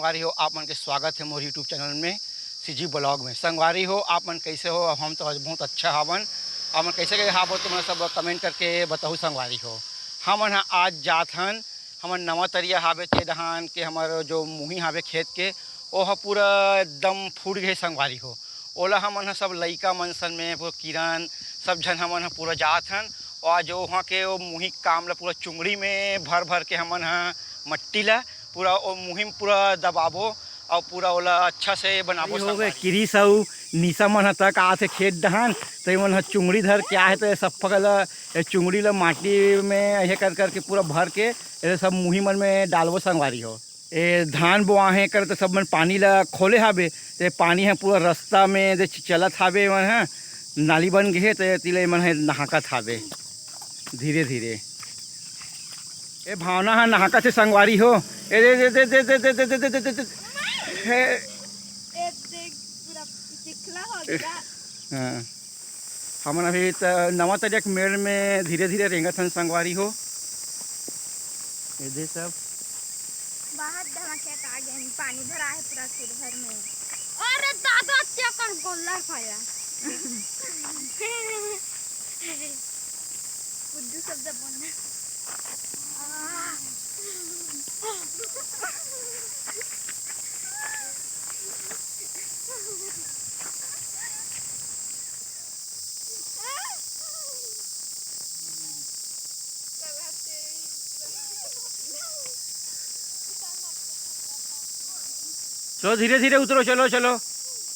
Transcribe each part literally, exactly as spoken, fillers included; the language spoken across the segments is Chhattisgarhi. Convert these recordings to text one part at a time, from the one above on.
संगवारी हो, आप मन के स्वागत हे मोर YouTube चैनल में, सीजी ब्लॉग में। संगवारी हो, आप मन कैसे हो? अब हम तो आज बहुत अच्छा हावन। आप मन कैसे गए हावो, तो मैं सब कमेंट करके बताहू संगवारी हो। हमन ह आज जात हन, हमन नवा तरिया हावे ते डहान के हमर जो मुही हावे खेत के, ओ ह पूरा एकदम फूट गए संगवारी हो। ओला हमन ह सब लइका मन सन में पूरा किरण सब झन हमन ह पूरा जात हन। और आज वहाँ के वो मुही काम ला पूरा चुंगड़ी में भर भर के हमन ह मट्टी ला पूरा वो मुही म पूरा दबाबो और पूरा ओला अच्छा से बनाबो। अरे हो गए संगवारी। किरीस अउ निशा मन ह तक आथे खेत डहान, तो ये मन ह चुंगड़ी धर के आहे, तो ये सफ्फा ला, ये चुंगड़ी ला माटी में ऐसे कर करके पूरा भर के ये सब मुही मन में डालबो संगवारी हो। ए धान बोआ हे कर, तो सब मन पानी ला खोले हाबे, ते पानी ह पूरा रास्ता में दे च-, चलत हाबे, मन ह नाली बन गे हे, ते तिले मन ह नहाकत हाबे धीरे धीरे। ए भावना ह नहाकत हे संगवारी हो। ए दे दे दे दे दे दे दे दे दे दे। हे। ए देख, पूरा चिखला हो गया। हाँ। हमन अभी त नवा तरिया के मेड़ में धीरे धीरे रेंगत हन संगवारी हो। ए दे सब। बाहर धमा खेत आ गए, पानी भरा है पूरा खेत भर में। अरे दादा, क्या कर गोल्ला खाया। कुद्दू शब्द बोलना। चलो धीरे धीरे उतरो, चलो चलो।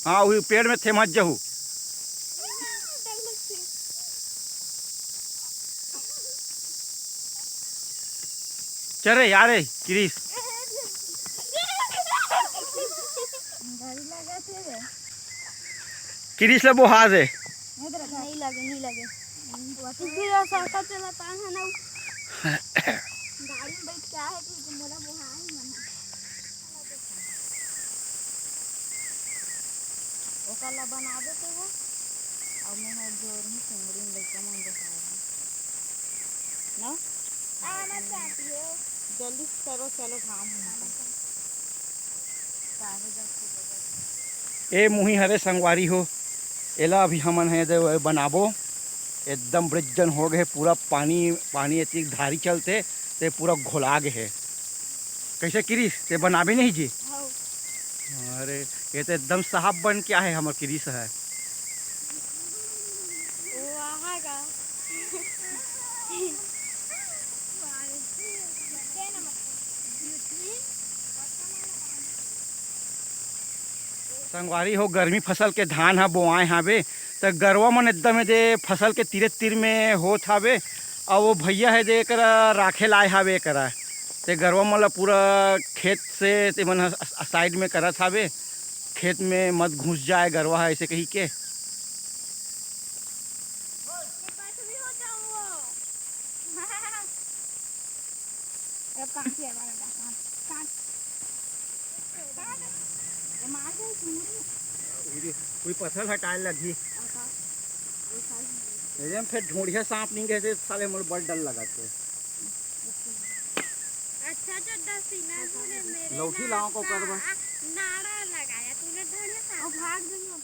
हाँ, वही पेड़ में थे मत जाहू। चल रे यार, ए, किरीस। किरीस ला बोहा दे। नहीं लगे, नहीं लगे। तू भी ऐसा करते बता है ना। गाड़ी में बैठ के आए थे, तो मोला बोहा ही मन है। ओकर ला बना देते हो। अब मैं हर जोर में चुंगड़ी में लइका मन के साथ ना। आना चाहती है। जल्दी करो, चलो काम हो। ए मुही हरे संगवारी हो, एला अभी हमन हे दे बनाबो। एकदम बड़े जन हो गए, पूरा पानी, पानी एतिक धारी चलते ते पूरा घोला गए हे। कैसे किरीस, ते बनाबे नहीं जी? हौ। अरे, ये तो एकदम साफ बन के आहे हमर किरीस है। वो आहा का। संगवारी हो, गर्मी फसल के धान ह बोआए हावे, त गरवा मन एकदम एदे फसल के तीरे तीर में होत हावे। अउ वो भैया हे जे एकरा राखे लाए हावे एकरा, ते गरवा मन ल पूरा खेत से ते मन ह साइड में करत हावे, खेत में मत घुस जाए गरवा ह, ऐसे कही के। अब कहाँ से आएगा लगा? कहाँ, कहाँ? ये मार दे, सुन रही। कोई पत्थर हटाए लगी। और का? ये सारी एदे म फेर ढोंढ़िया सांप निकले से साले मोर बड़ डर लगा थे। अच्छा चड्डा सीना तूने मेरे लौठी नाक लाओ को का करवा। नारा लगाया तूने ढोंढ़िया सांप। और भाग गई हो।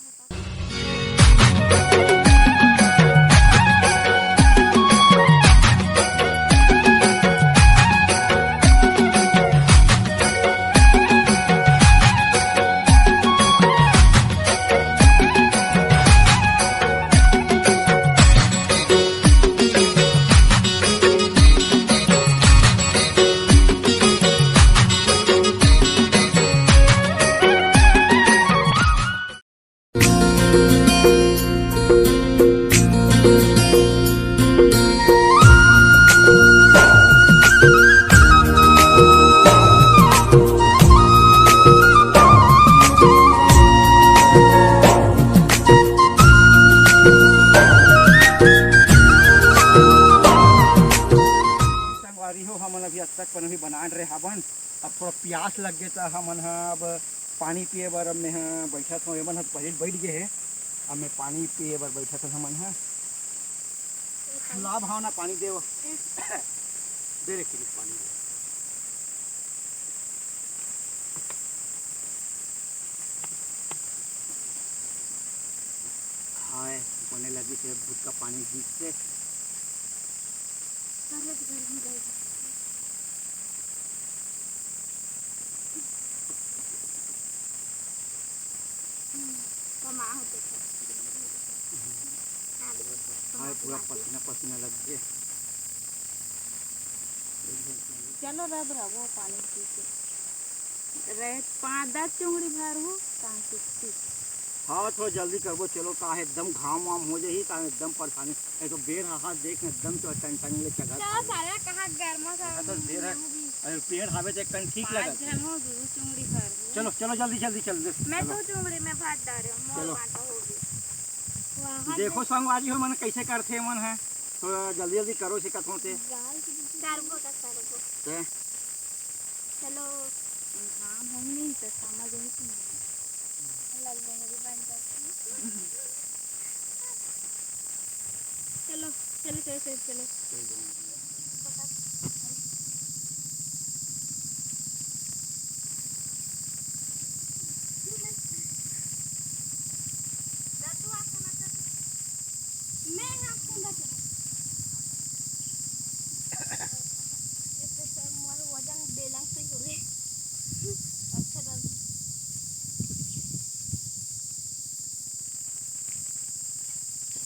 संगवारी हो, हमन अभी अतक पन अभी बनान रहे हावन। अब थोड़ा प्यास लग गे, त हमन ह अब पानी पिए बर अब मैं ह बैठत हौं। एमन ह पहले बैठ गे हे, अब मैं पानी पिए बर बैठत हौं। हमन ह फुला भावना पानी देव। दे रे किरीस पानी दे। बने लगी से भुटका पानी बीच से। कमा होते थे। हाँ, पूरा पसीना पसीना लग गए। चलो रब रहो पानी पी के। रहे पाँच दस चुंगड़ी भर हो, तान सुखती। हाँ, थोड़ा जल्दी करबो, चलो, का है, एकदम घाम वाम हो जाही, का एकदम परेशानी। एक तो बेर हा, हाथ देख, एकदम तो टन टन ले चढ़त चलो हवे। साला, कहाँ गर्मा सा हाँ, तो बेर है। अरे, पेड़ हावे तो एक कन ठीक पाँच लगत है। जन हो, दू चुंगड़ी भर हो। चलो, चलो, जल्दी, जल्दी चल दे। मैं चलो। तो चुंगड़ी में भात डारे हूँ, मोर चलो। बांटा होगी। वहाँ देखो संगवारी हो, मन कैसे करथे मन है, थोड़ा जल्दी जल्दी करो से कथों से। करबो का करबो। ते? चलो। घाम हम नहीं तो समझ नहीं। लगभग मेरी बन जाती है। चलो, चलो, चलो, चलो, चलो। मैं आपको ना चलो। इससे सर मोर वजन बेलेंस नहीं हो रहे। अच्छा दर्द।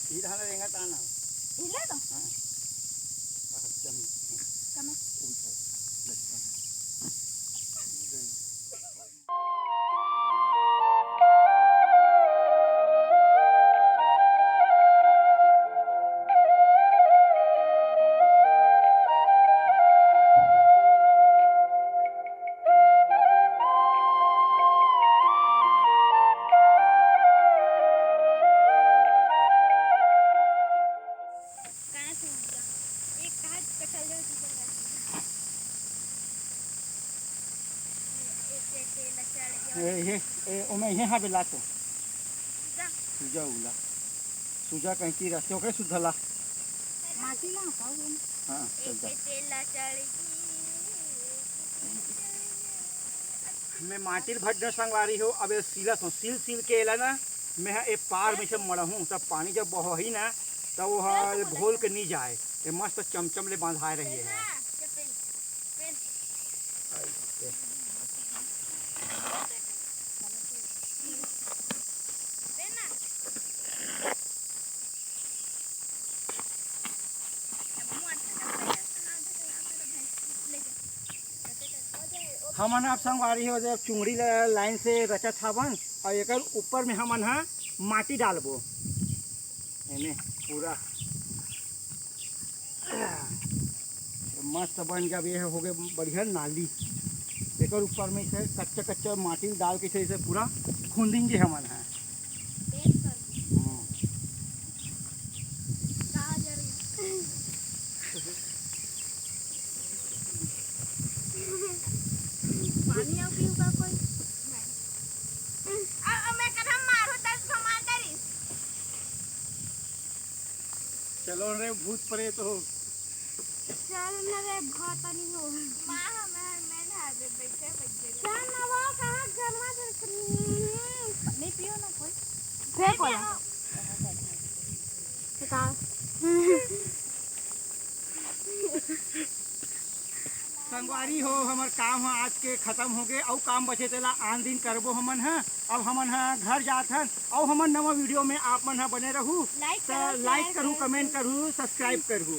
सीधा ना रेंगा ताना। हिले तो? हाँ। एकदम कम। उल्टा। लटका। ए, ए, ए, ओमे इहे हावे ला तो। सुजा उला। सुजा कहीं की रस्ते ओकरे सुधला। माटी ला हटाओ ना। हाँ, चल जा। मैं माटी भड्डा संगवारी हो, अब ये सीला सो, सील सील के एला ना, मैं ह ए पार में से मड़हूँ, सब पानी जब बहोही ना, तब वो ह घोल के नहीं जाए, ये मस्त चमचम ले बांधाए रही है। हमन आप संगवारी हो जब चुंगड़ी ला लाइन से रचत हावन और एकर ऊपर में हमन ह माटी डालबो। एमे पूरा मस्त बन गया। अब ये हो गए बढ़िया नाली। एकर ऊपर में से कच्चा कच्चा माटी डाल के इसे पूरा खोंदेंगे हमन ह। हम्म। पानी आओ पीऊ का कोई? नहीं। अब, अब मैं कदम मारो, दस घमाल डरिस। चलो रे भूत प्रेत हो। चल न रे भतनी हो। माँ हमार मैं ना दे बैठे बैठे। चल न वो कहाँ गरमा दे। नहीं पियो ना कोई। फेंक वाला। पियो। बेकार। संगवारी हो, हमर काम ह आज के खत्म हो गए, अउ काम बचे तेला आन दिन करबो हमन ह। अब हमन ह घर जात हन, अउ हमन नवा वीडियो में आप मन ह बने रहू। Like त करो, like share करू, करो। Comment करू, subscribe करू।